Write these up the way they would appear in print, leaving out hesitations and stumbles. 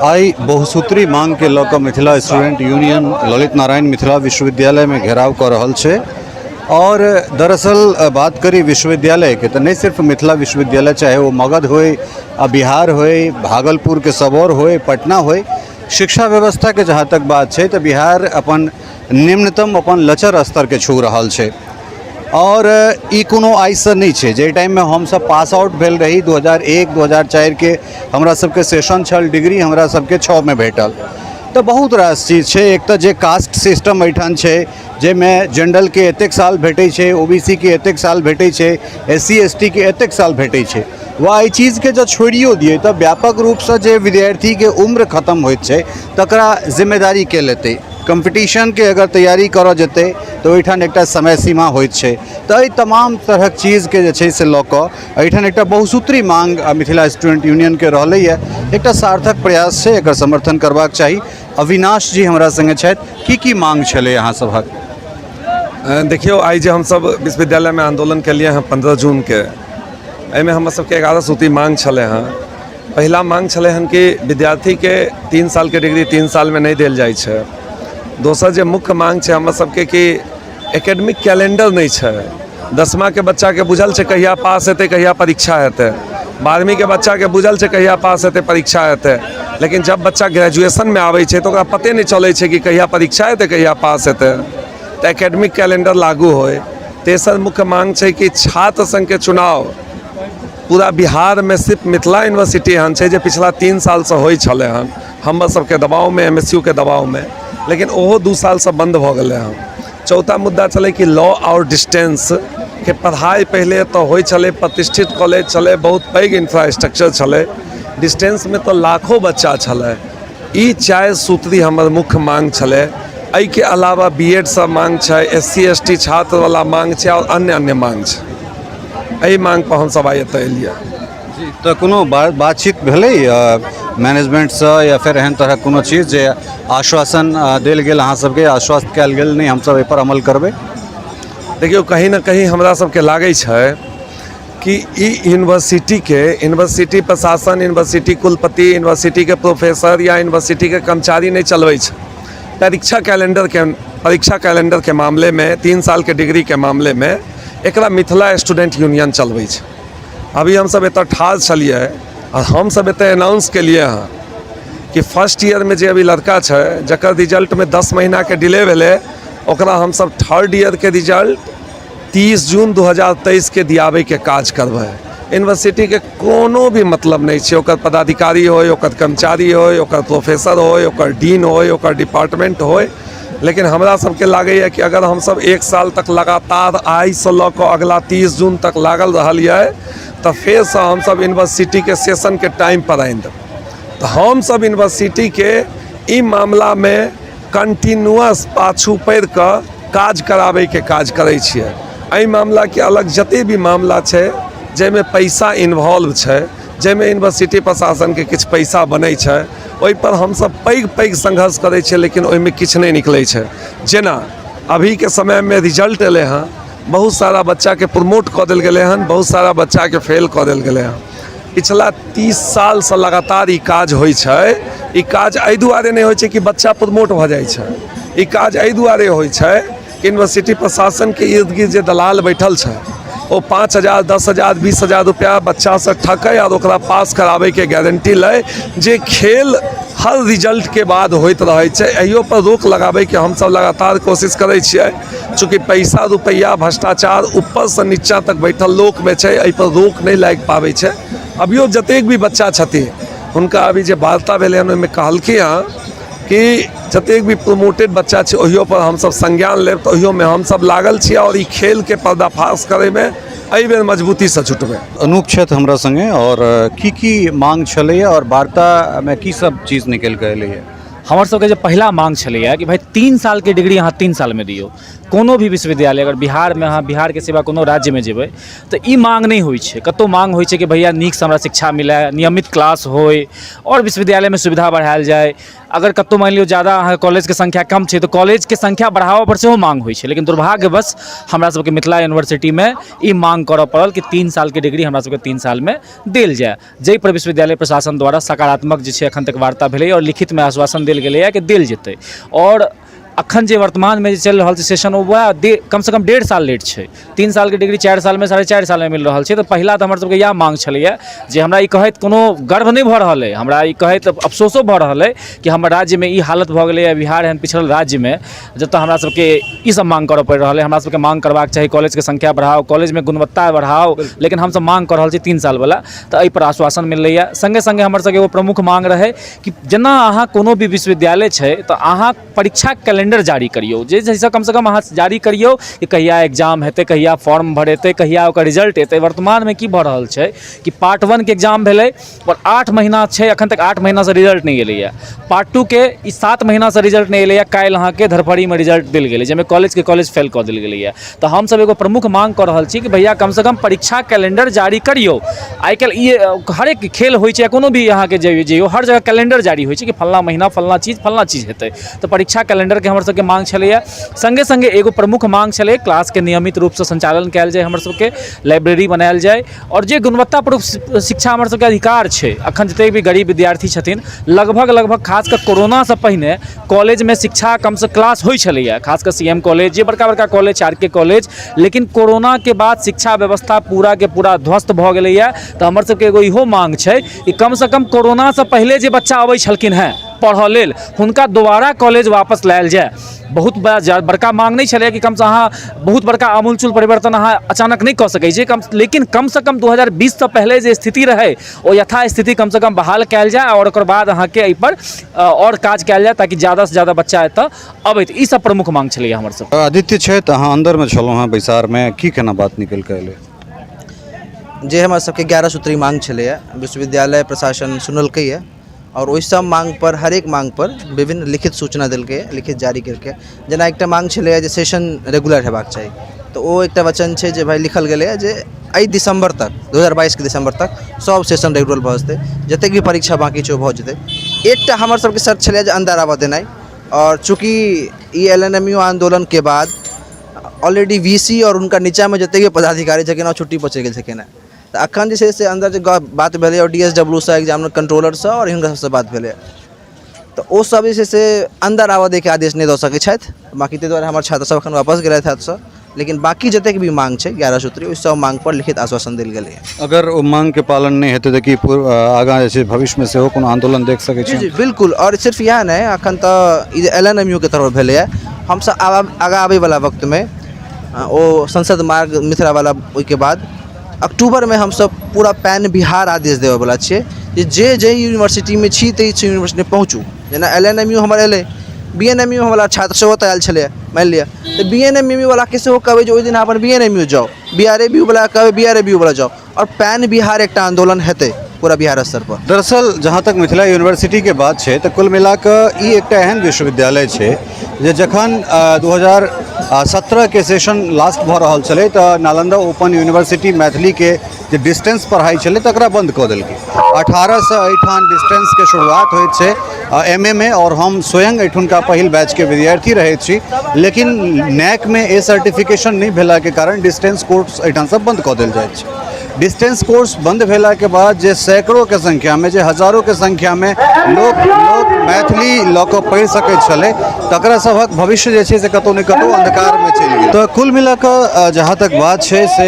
आइ बहुसूत्री मांगके लऽ कऽ Mithila student union Lalit Narayan Mithila विश्वविद्यालयमे घेराव कऽ रहल छै आओर दरअसल बात करी विश्वविद्यालयके तऽ नहि सिर्फ मिथिला विश्वविद्यालय, चाहे ओ मगध होइ आ बिहार होइ, भागलपुरके सबौर होइ, पटना होइ, शिक्षा व्यवस्थाके जहाँ तक बात छै तऽ बिहार अपन निम्नतम अपन लचर स्तरके छू रहल छै। आओर ई कोनो आइसँ नहि छै। जाहि टाइममे हमसभ पास आउट भेल रही, 2001 2004के हमरा सबके सेशन छल, डिग्री हमरा सबके 6मे भेटल। तऽ बहुत रास चीज छै। एक तऽ जे कास्ट सिस्टम एहिठाम छै, जाहिमे जनरलके एतेक साल भेटै छै, ओ बी सी के एतेक साल भेटै छै, एस सी एस टी के एतेक साल भेटै छै, वा एहि चीजके जँ छोड़ियो दियै तऽ व्यापक रूपसँ जे विद्यार्थीके उम्र खतम होइत छै तकरा जिम्मेदारी के लेतै? कम्पीटिशनके अगर तैयारी करऽ जेतै तऽ ओहिठाम एकटा समय सीमा होइत छै। तऽ एहि तमाम तरहक चीजके जे छै से लऽ कऽ एहिठाम एकटा बहुसूत्री मांग मिथिला स्टूडेंट यूनियनके रहलैए। एकटा सार्थक प्रयास छै, एकर समर्थन करबाक चाही। अविनाश जी हमरा सङ्गे छथि। की की मांग छलै अहाँ सभक? देखियौ, आइ जे हमसभ विश्वविद्यालयमे आन्दोलन केलियै हँ 15 जूनके, एहिमे हमर सबके 11 सूत्री मांग छलै हँ। पहिला मांग छलै हन कि विद्यार्थीके 3 सालके डिग्री 3 सालमे नहि देल जाइ छै। दोसर जे मुख्य मांग छै हमर सबके कि एकेडमिक कैलेंडर नहि छै। 10माके बच्चाके बुझल छै कहिया पास हेतै, कहिया परीक्षा हेतै। 12वींके बच्चाके बुझल छै कहिया पास हेतै, परीक्षा हेतै। लेकिन जब बच्चा ग्रेजुएशनमे आबै छै तऽ ओकरा पते नहि चलै छै कि कहिया परीक्षा हेतै, कहिया पास हेतै। तऽ एकेडमिक कैलेंडर लागू होइ। तेसर मुख्य मांग छै कि छात्र संघके चुनाव पूरा बिहारमे सिर्फ मिथिला यूनिवर्सिटी एहन छै जे पिछला 3 सालसँ होइ छलै हन, हमर सबके दबावमे, एम एस यू के दबावमे, लेकिन ओहो 2 सालसँ बन्द भऽ गेलै हन। चौथा मुद्दा छलै कि लॉ आओर डिस्टेंसके पढ़ाइ पहिले तऽ होइ छलै, प्रतिष्ठित कॉलेज छलै, बहुत पैघ इंफ्रास्ट्रक्चर छलै, डिस्टेंसमे तऽ लाखो बच्चा छलै। ई 4 सूत्री हमर मुख्य मांग छलै। एहिके अलावा बी एड सब मांग छै, एस सी एस टी छात्रवला मांग छै आओर अन्य अन्य मांग छै। एहि मांग पर हमसब आइ एतऽ एलियै। जी, तऽ कोनो बातचीत भेलै मैनेजमेंटसँ या फेर एहन तरहक कोनो चीज जे आश्वासन देल गेल अहाँ सबके, आश्वस्त कयल गेल, नहि हमसब एहिपर अमल करबै? देखियौ, कहीं ने कहीं हमरा सबके लागै छै कि ई यूनिवर्सिटीके यूनिवर्सिटी प्रशासन, यूनिवर्सिटी कुलपति, यूनिवर्सिटीके प्रोफेसर या यूनिवर्सिटीके कर्मचारी नहि चलबै छै। परीक्षा कैलेंडरके मामलेमे, 3 सालके डिग्रीके मामलेमे एकरा मिथिला स्टूडेंट यूनियन चलबै छै। अभी हमसब एतऽ ठाढ़ छलियै आओर हमसब एतऽ एनाउंस केलियै हँ कि फर्स्ट ईयरमे जे अभी लड़का छै, जकर रिजल्टमे 10 महीनाके डिले भेलै, ओकरा हमसब थर्ड ईयरके रिजल्ट 30 जून 2023के दियाबैके काज करबै। यूनिवर्सिटीके कोनो भी मतलब नहि छै, ओकर पदाधिकारी होइ, ओकर कर्मचारी होइ, ओकर प्रोफेसर होइ, ओकर डीन होइ, ओकर डिपार्टमेंट होइ। लेकिन हमरा सबके लागैए कि अगर हमसब एक साल तक लगातार आइसँ लऽ कऽ अगला 30 जून तक लागल रहलियै तऽ फेरसँ हमसब यूनिवर्सिटीके सेशनके टाइमपर आनि देबै। तऽ हमसब यूनिवर्सिटीके ई मामलामे कंटिन्यूअस पाछू पड़ि कऽ काज कराबैके काज करै छियै। एहि मामलाके अलग जतेक भी मामला छै, जाहिमे पैसा इन्वॉल्व छै, जाहिमे यूनिवर्सिटी प्रशासनके किछु पैसा बनै छै, ओहिपर हमसब पैघ पैघ संघर्ष करै छियै, लेकिन ओहिमे किछु नहि निकलै छै। जेना अभीके समयमे रिजल्ट एलै हँ, बहुत सारा बच्चाके प्रमोट कऽ देल गेलै हन, बहुत सारा बच्चाके फेल कऽ देल गेलै हँ। पिछला 30 सालसँ लगातार ई काज होइ छै। ई काज एहि दुआरे नहि होइ छै कि बच्चा प्रमोट भऽ जाइ छै। ई काज एहि दुआरे होइ छै कि यूनिवर्सिटी प्रशासनके इर्द गिर्द जे दलाल बैठल छै, ओ 5000, 10,000, 20,000 रुपैआ बच्चासँ ठकै आओर ओकरा पास कराबैके गारंटी लै, जे खेल हर रिजल्टके बाद होइत रहै छै। एहियो पर रोक लगाबैके हमसब लगातार कोशिश करै छियै। चूँकि पैसा रुपैआ भ्रष्टाचार ऊपरसँ नीचाँ तक बैठल लोकमे छै, एहिपर रोक नहि लागि पाबै छै। अभियो जतेक भी बच्चा छथिन, हुनका अभी जे वार्ता भेलै हन, ओहिमे कहलखिन हँ कि जतेक भी प्रमोटेड बच्चा छै, ओहियो पर हमसब संज्ञान लेब। तऽ ओहियोमे हमसब लागल छी आओर ई खेलके पर्दाफाश करैमे एहिबेर मजबूतीसँ जुटबै। अनूप छथि हमरा सङ्गे। आओर की की मांग छलैए आओर वार्तामे की सब चीज निकलि कऽ एलैए? हमर सबके जे पहिला मांग छलैए कि भाइ, 3 सालके डिग्री अहाँ 3 सालमे दियौ। कोनो भी विश्वविद्यालय अगर बिहारमे, अहाँ बिहारके सिवा कोनो राज्यमे जेबै तऽ ई मांग नहि होइ छै। कतहु मांग होइ छै कि भैया, नीकसँ हमरा शिक्षा मिलए, नियमित क्लास होइ आओर विश्वविद्यालयमे सुविधा बढ़ायल जाय। अगर कतहु मानि लियौ जादा अहाँके कॉलेजके संख्या कम छै तऽ कॉलेजके संख्या बढ़ाबऽ पर सेहो माँग होइ छै। लेकिन दुर्भाग्यवश हमरा सबके मिथिला यूनिवर्सिटीमे ई माँग करऽ पड़ल कि 3 सालके डिग्री हमरा सबके 3 सालमे देल जाय, जाहिपर विश्वविद्यालय प्रशासन द्वारा सकारात्मक जे छै एखन तक वार्ता भेलैए आओर लिखितमे आश्वासन देल गेलैए कि देल जेतै। आओर अखन जे वर्तमानमे जे चलि रहल छै सेशन, ओ वएह कमसँ कम 1.5 साल लेट छै। 3 सालके डिग्री 4 सालमे, 4.5 सालमे मिल रहल छै। तऽ पहिला तऽ हमर सबके इएह माँग छलैए जे हमरा ई कहैत कोनो गर्व नहि भऽ रहल अइ, हमरा ई कहैत अफसोसो भऽ रहल अइ कि हमर राज्यमे ई हालत भऽ गेलैए, बिहार एहन पिछड़ल राज्यमे जतऽ हमरा सबके ई सब माँग करऽ पड़ि रहल अइ। हमरा सबके माँग करबाक चाही कॉलेजके संख्या बढ़ाउ, कॉलेजमे गुणवत्ता बढ़ाउ, लेकिन हमसब माँग कऽ रहल छी 3 सालवला, तऽ एहिपर आश्वासन मिललैए। सङ्गे सङ्गे हमर सबके एगो प्रमुख माँग रहै कि जेना अहाँ कोनो भी विश्वविद्यालय छै तऽ अहाँ परीक्षा कैलेंडर जारी करियौ, जे जाहिसँ कमसँ कम अहाँ जारी करियौ कि कहिया एग्जाम हेतै, कहिया फॉर्म भरेतै, कहिया ओकर रिजल्ट एतै। वर्तमानमे की भऽ रहल छै कि पार्ट 1के एग्जाम भेलै आओर 8 महीना छै, एखन तक 8 महीनासँ रिजल्ट नहि एलैए। पार्ट 2के ई 7 महीनासँ रिजल्ट नहि एलैए, काल्हि अहाँके धड़फड़ीमे रिजल्ट देल गेलै, जाहिमे कॉलेजके कॉलेज फेल कऽ देल गेलैए। तऽ हमसब एगो प्रमुख माँग कऽ रहल छी कि भैया कमसँ कम परीक्षा कैलेंडर जारी करियौ। आइ काल्हि ई हरेक खेल होइ छै, कोनो भी अहाँके जइयौ हर जगह कैलेंडर जारी होइ छै कि फल्लाँ महीना फल्लाँ चीज फल्लाँ चीज हेतै। तऽ परीक्षा कैलेंडरके हमर सबके माँग छलैए। सङ्गे सङ्गे एगो प्रमुख माँग छलै क्लासके नियमित रूपसँ सञ्चालन कयल जाय, हमर सबके लाइब्रेरी बनायल जाय आओर जे गुणवत्तापूर्वक शिक्षा हमर सबके अधिकार छै। अखन जतेक भी गरीब विद्यार्थी छथिन, लगभग लगभग खास कऽ कोरोनासँ पहिने कॉलेजमे शिक्षा कमसँ क्लास होइ छलैए, खास कऽ सी एम कॉलेज, जे बड़का बड़का कॉलेज छै, आर के कॉलेज। लेकिन कोरोनाके बाद शिक्षा व्यवस्था पूराके पूरा ध्वस्त भऽ गेलैए। तऽ हमर सबके एगो इहो माँग छै कि कमसँ कम कोरोनासँ पहिले जे बच्चा अबै छलखिन हेँ पढ़ऽ लेल, हुनका दोबारा कॉलेज वापस लायल जाय। बहुत बड़ा बड़का माँग नहि छलै कि कमसँ अहाँ बहुत बड़का आमूलचूल परिवर्तन अहाँ अचानक नहि कऽ सकै छी, लेकिन कमसँ कम 2020सँ पहिले जे स्थिति रहै ओ यथास्थिति कमसँ कम बहाल कयल जाय आओर ओकर बाद अहाँके एहिपर आओर काज कयल जाय ताकि ज्यादासँ ज्यादा बच्चा एतऽ अबैत। ई सब प्रमुख माँग छलैए हमर सब। आदित्य छथि, अहाँ अन्दरमे छलहुँ हेँ बैसारमे, की केना बात निकलि कऽ एलै? जे हमर सबके 11 सूत्री माँग छलैए विश्वविद्यालय प्रशासन सुनलकैए आओर ओहि सब माँगपर, हरेक माँगपर विभिन्न लिखित सूचना देलकैए, लिखित जारी केलकै। जेना एकटा माँग छलैए जे सेशन रेगुलर हेबाक चाही, तऽ ओ एकटा वचन छै जे भाइ लिखल गेलैए जे एहि दिसम्बर तक, 2022के दिसम्बर तक सब सेशन रेगुलर भऽ जेतै, जतेक भी परीक्षा बाँकी छै ओ भऽ जेतै। एकटा हमर सबके शर्त छलैए जे अन्दर आबऽ देनाइ, आओर चूँकि ई एल एन एम U आन्दोलनके बाद ऑलरेडी वी सी आओर हुनका नीचाँमे जतेक भी पदाधिकारी छलखिन ओ छुट्टीपर चलि गेल छलखिन हेँ, तऽ एखन जे छै से अन्दर जे गप बात भेलै आओर डी एस डब्ल्यू सँ, एग्जाम कंट्रोलरसँ आओर हिनका सबसँ बात भेलै, तऽ ओ सब जे छै से अन्दर आबऽ दैके आदेश नहि दऽ सकै छथि। बाँकी ताहि दुआरे हमर छात्र सब एखन वापस गेलथि एतऽसँ, लेकिन बाँकी जतेक भी माँग छै 11 सूत्री, ओहि सब माँगपर लिखित आश्वासन देल गेलैए। अगर ओ माँगके पालन नहि हेतै तऽ की आगाँ जे छै भविष्यमे सेहो कोनो आन्दोलन देख सकै छी? जी जी बिल्कुल, आओर सिर्फ इएह नहि, एखन तऽ ई एल एन एम यू के तरफ भेलैए, हमसब आगाँ आबैवला वक्तमे ओ संसद मार्ग मिथिलावला ओहिके बाद अक्टूबरमे हमसब पूरा पैन बिहार आदेश देबऽवला छियै जे जे जाहि यूनिवर्सिटीमे छी ताहि यूनिवर्सिटीमे पहुँचू। जेना एल एन एम यू हमर एलै, बी एन एम यू वला छात्र सेहो ओतऽ आयल छलैए मानि लिअ, तऽ बी एन एम यू वलाके सेहो कहबै जे ओहि दिन अहाँ अपन बी एन एम यू जाउ, बी आर ए बी वला कहबै बी आर ए बी वला जाउ, आओर पैन बिहार एकटा आन्दोलन हेतै पूरा बिहार स्तरपर। दरअसल जहाँ तक मिथिला यूनिवर्सिटीके बात छै तऽ कुल मिला कऽ ई एकटा एहन विश्वविद्यालय छै जे जखन 2017के सेशन लास्ट भऽ रहल छलै तऽ नालंदा ओपन यूनिवर्सिटी मैथिलीके जे डिस्टेंस पढ़ाइ छलै तकरा बन्द कऽ देलकै। 18सँ एहिठाम डिस्टेंसके शुरुआत होइत छै एम ए मे, आओर हम स्वयं एहिठुनका पहिल बैचके विद्यार्थी रहैत छी, लेकिन नैकमे ए सर्टिफिकेशन नहि भेलाके कारण डिस्टेंस कोर्स एहिठामसँ बन्द कऽ देल जाइत छै। डिस्टेंस कोर्स बन्द भेलाके बाद जे सैकड़ोके संख्यामे, जे हजारोके संख्यामे लोक लोक मैथिली लऽ कऽ पढ़ि सकैत छलै, तकरा सभक भविष्य जे छै से कतहु ने कतहु अन्धकारमे चलि गेल। तऽ कुल मिला कऽ जहाँ तक बात छै से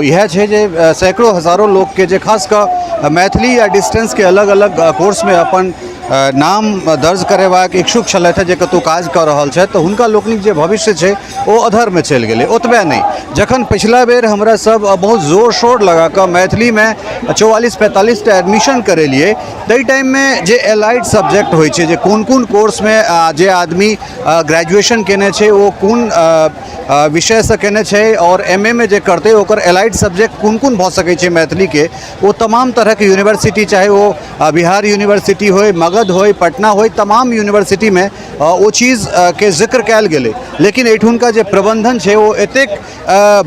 इएह छै जे सैकड़ो हजारो लोकके जे खास कऽ मैथिली या डिस्टेंसके अलग अलग कोर्समे अपन नाम दर्ज करेबाक इच्छुक छलथि जे कतहु काज कऽ रहल छथि, तऽ हुनका लोकनिक जे भविष्य छै ओ अधरमे चलि गेलै। ओतबे नहि, जखन पछिला बेर हमरा सब बहुत जोर शोर लगाकऽ मैथिलीमे 44-45 टा एडमिशन करेलियै, ताहि टाइममे जे एलाइड सब्जेक्ट होइ छै, जे कोन कोन कोर्समे जे आदमी ग्रेजुएशन केने छै ओ कोन विषयसँ केने छै आओर एम ए मे जे करतै ओकर एलाइड सब्जेक्ट कोन कोन भऽ सकै छै मैथिलीके, ओ तमाम तरहके यूनिवर्सिटी, चाहे ओ बिहार यूनिवर्सिटी होइ, मगध मगध होइ, पटना होइ, तमाम यूनिवर्सिटीमे ओ चीज के जिक्र कयल गेलै, लेकिन एहिठुनका जे प्रबंधन छै ओ एतेक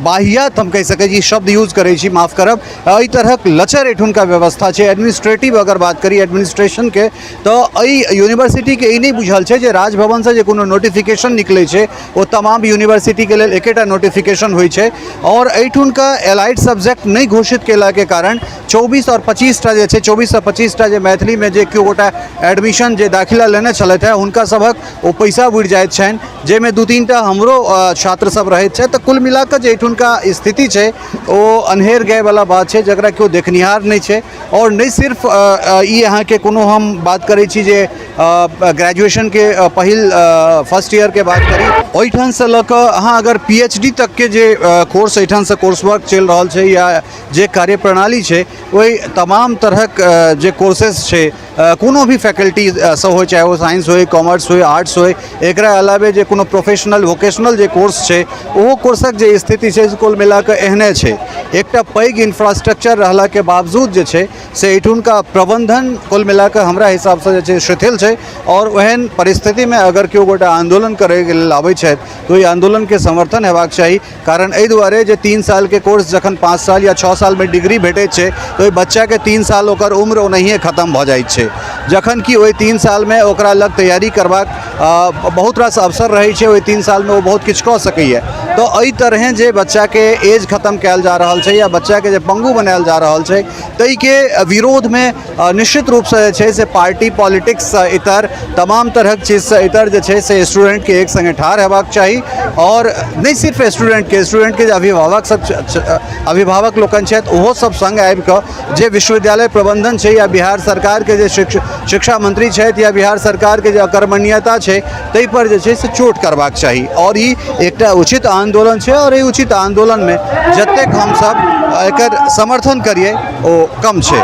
बाहियात, हम कहि सकै छी, शब्द यूज करै छी, माफ करब, एहि तरहक लचर एहिठुनका व्यवस्था छै। एडमिनिस्ट्रेटिव अगर बात करी एडमिनिस्ट्रेशनके, तऽ एहि यूनिवर्सिटीके ई नहि बुझल छै जे राजभवनसँ जे कोनो नोटिफिकेशन निकलै छै ओ तमाम यूनिवर्सिटीके लेल एकेटा नोटिफिकेशन होइ छै। आओर एहिठुनका एलाइड सब्जेक्ट नहि घोषित कयलाके कारण 24 आओर 25टा जे छै, 24सँ 25टा जे मैथिलीमे जे केओ गोटा एडमिशन जे दाखिला लेने छलथि हेँ, हुनका सभक ओ पैसा बुड़ि जाइत छनि, जाहिमे 2-3टा हमरो छात्र सब रहैत छथि। तऽ कुल मिलाकऽ जे एहिठुनका स्थिति छै ओ अन्हेर गायवला बात छै, जकरा केओ देखनिहार नहि छै। आओर नहि सिर्फ ई अहाँके कोनो हम बात करै छी जे ग्रेजुएशनके पहिल फर्स्ट ईयरके बात करी, ओहिठामसँ लऽ कऽ अहाँ अगर पीएचडी तकके जे कोर्स एहिठामसँ कोर्स वर्क चलि रहल छै या जे कार्यप्रणाली छै, ओहि तमाम तरहक जे कोर्सेस छै, कोनो भी फैकल्टीसँ होइ, चाहे ओ साइंस होइ, कॉमर्स होइ, आर्ट्स होइ, एकरा अलावे जे कोनो प्रोफेशनल वोकेशनल जे कोर्स छै, ओहो कोर्सक जे स्थिति छै से कुल मिलाकऽ एहने छै। एकटा पैघ इंफ्रास्ट्रक्चर रहलाके बावजूद जे छै से एहिठुनका प्रबन्धन कुल मिलाकऽ हमरा हिसाबसँ जे छै शिथिल छै। आओर ओहन परिस्थितिमे अगर केओ गोटा आन्दोलन करैके लेल आबै छथि तऽ ओहि आन्दोलनके समर्थन हेबाक चाही, कारण एहि दुआरे जे 3 सालके कोर्स जखन 5 साल या 6 सालमे डिग्री भेटै छै तऽ ओहि बच्चाके 3 साल ओकर उम्र ओनाहिए खतम भऽ जाइ छै, जखन कि ओहि 3 सालमे ओकरा लग तैयारी करबाक बहुत रास अवसर रहै छै। ओहि 3 सालमे ओ बहुत किछु कऽ सकैए। तऽ एहि तरहेँ जे बच्चाके एज खतम कयल जा रहल छै या बच्चाके जे पंगु बनायल जा रहल छै, ताहिके विरोधमे निश्चित रूपसँ जे छै से पार्टी पॉलिटिक्ससँ इतर, तमाम तरहक चीजसँ इतर जे छै से स्टूडेंटके एक सङ्गे ठाढ़ हेबाक चाही। आओर नहि सिर्फ स्टूडेंटके, स्टूडेंटके जे अभिभावक सब, अभिभावक लोकनि छथि, ओहो सब सङ्ग आबिकऽ जे विश्वविद्यालय प्रबंधन छै या बिहार सरकारके जे शिक्षा मंत्री छथि या बिहार सरकारके जे अकर्मण्यता छै, ताहिपर जे छै से चोट करबाक चाही। आओर ई एकटा उचित आन्दोलन छै आओर एहि उचित आन्दोलनमे जतेक हमसब एकर समर्थन करियै ओ कम छै।